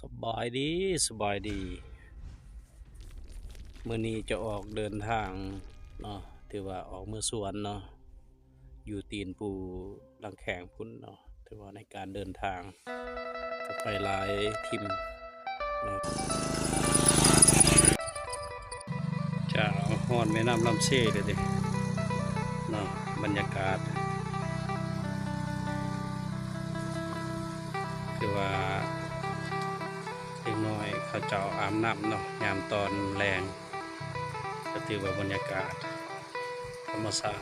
ສະບາຍດີ ສະບາຍດີ. ມື້ນີ້ຈະອອກເດີນທາງເນາະ ຖືວ່າອອກເມືອສວນເນາະ ຢູ່ຕີນພູຫຼັງແຂ້ງພຸ້ນເນາະ. ຖືວ່າໃນການເດີນທາງກໍໄປຫຼາຍທິມເນາະ. ຈະຮອດແມ່ນ້ຳລຳເຊແລ້ວເດ້ເນາະ. ບັນຍາກາດ ຄືວ່າເດັກນ້ອຍເຂົາເຈົ້າອາບນ້ຳເນາະ ຍາມຕອນແລງ ກໍຖືວ່າບັນຍາກາດທຳມະຊາດ.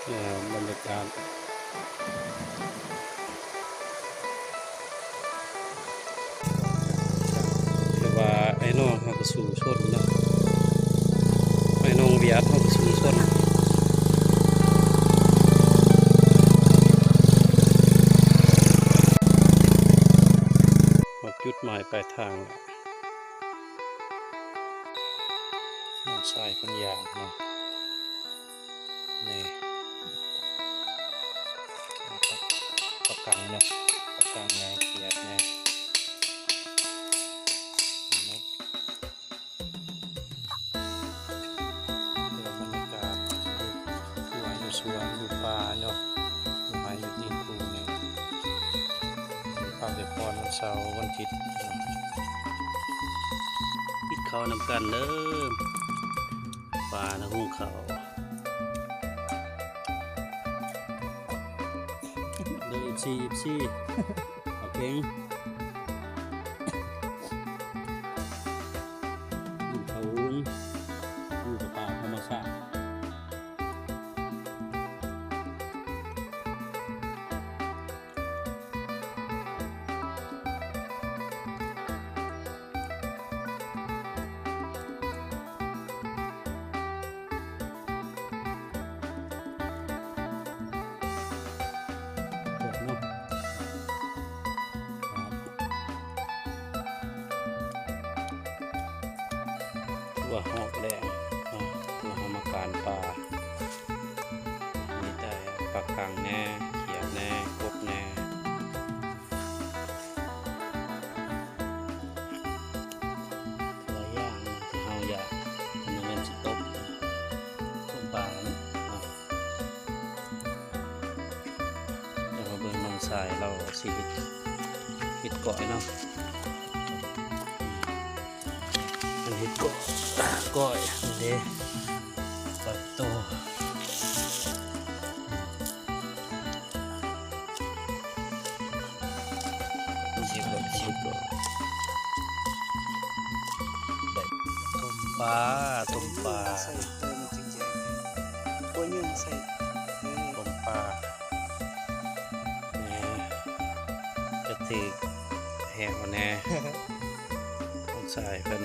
ເອີ ບັນຍາກາດ ແຕ່ວ່າໄອ້ນ້ອງເຮົາກໍສູ້ຊົນເນາະ ໄອ້ນ້ອງວຽດເຮົາກໍສູ້ຊົນ. ຮອດຈຸດໝາຍປາຍທາງແລ້ວ. ນ້ອງຊາຍເພິ່ນຍ່າງເນາະ ນີ້ ປາກັງເນາະ ປາກັງແດ່ ຂຽດແດ່ ບັນຍາກາດຢູ່ໄຮ່ຢູ່ສວນຢູ່ປ່າເນາະ ຢູ່ໄຮ່ຢູ່ຕີນພູນີ້. ພັກໄດ້ຜ່ອນວັນເສົາວັນອາທິດ ກິນເຂົ້ານຳກັນເດີ ປານະ ຫຸງເຂົ້າເດີ ເອັຟຊີ ເອັຟຊີ ເອົາເກັ່ງ ກິນເຂົ້າຫຸງ ຢູ່ກັບປ່າທຳມະຊາດ. ວ່າຮອດແລ້ວເນາະ ຄືເຮົາມາການປ່າ ມີແຕ່ປາກັງແດ່ ຂຽດແດ່ ກົບແດ່ ຫຼາຍຢ່າງທີ່ເຮົາຢາກ ອັນນີ້ແມ່ນຊິຕົ້ມ ຕົ້ມປາເນາະ. ດຽວມາເບິ່ງນ້ອງຊາຍລາວຊິເຮັດ ເຮັດກ້ອຍເນາະ ເພິ່ນເຮັດກ້ອຍ ກ້ອຍເດ້ ກ້ອຍໂຕ ຊິເບິ່ງ ຊິເບິ່ງ ໄດ້ ຕົ້ມປາ ຕົ້ມປາ ໃສ່ເຕີມຈິງໆ ໂອ້ຍ ໃສ່ ເອີ ຕົ້ມປາ ແມ່ນ ກະຖືກແຮວແດ່ ສົງໄສເພິ່ນ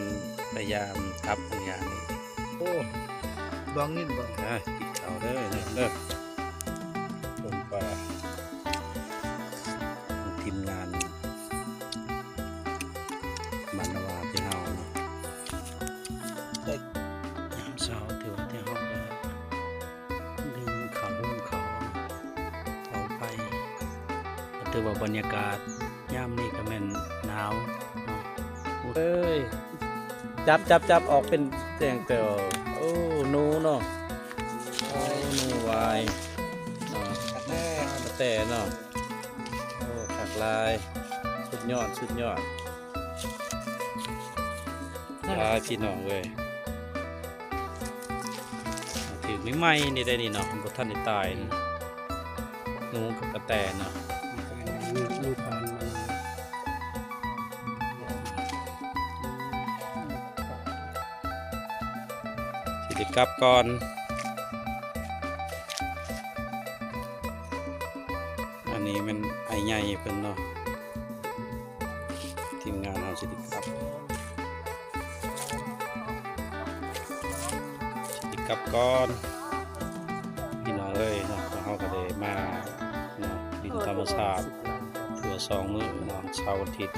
ພະຍາຍາມຈັບບາງຢ່າງນີ້ ໂອ້ ບອງນີ້ບໍ່ ອ່າ ກິນເຂົ້າເດີເດີ ຕົ້ມປາ ທີມງານ ບ້ານນາວາທີ່ເຮົາເນາະ ໄດ້ຍາມເຊົ້າ ຖືວ່າທີ່ເຮົາໄດ້ ໜຶ້ງເຂົ້າ ຫຸງເຂົ້າ ເຂົ້າໄຟ ກໍຖືວ່າບັນຍາກາດຍາມນີ້ກໍແມ່ນໜາວເນາະ. ເອີຍ ຈັບ ຈັບ ຈັບ ອອກເປັນແຈ້ງແຈ່ວ ໂອ້ ໜູເນາະ ໂອ້ ໜູວາຍເນາະ ກະແຕເນາະ ໂອ້ ຄັກຫຼາຍ ສຸດຍອດ ສຸດຍອດ. ຫຼາຍພີ່ນ້ອງເອີຍ ຖືກໃໝ່ໆນີ້ໄດ໋ນີ້ເນາະ ບໍ່ທັນໄດ້ຕາຍ ໜູກັບກະແຕເນາະ ຊິໄດ້ກັບກ່ອນ. ອັນນີ້ແມ່ນອ້າຍໃຫຍ່ເພິ່ນເນາະ ທີມງານເຮົາຊິໄດ້ກັບ ຊິໄດ້ກັບກ່ອນ ພີ່ນ້ອງເອີຍເນາະ. ພວກເຮົາກໍໄດ້ມາເນາະ ດິນທຳມະຊາດ ເທື່ອສອງມື້ເນາະ ເສົາອາທິດ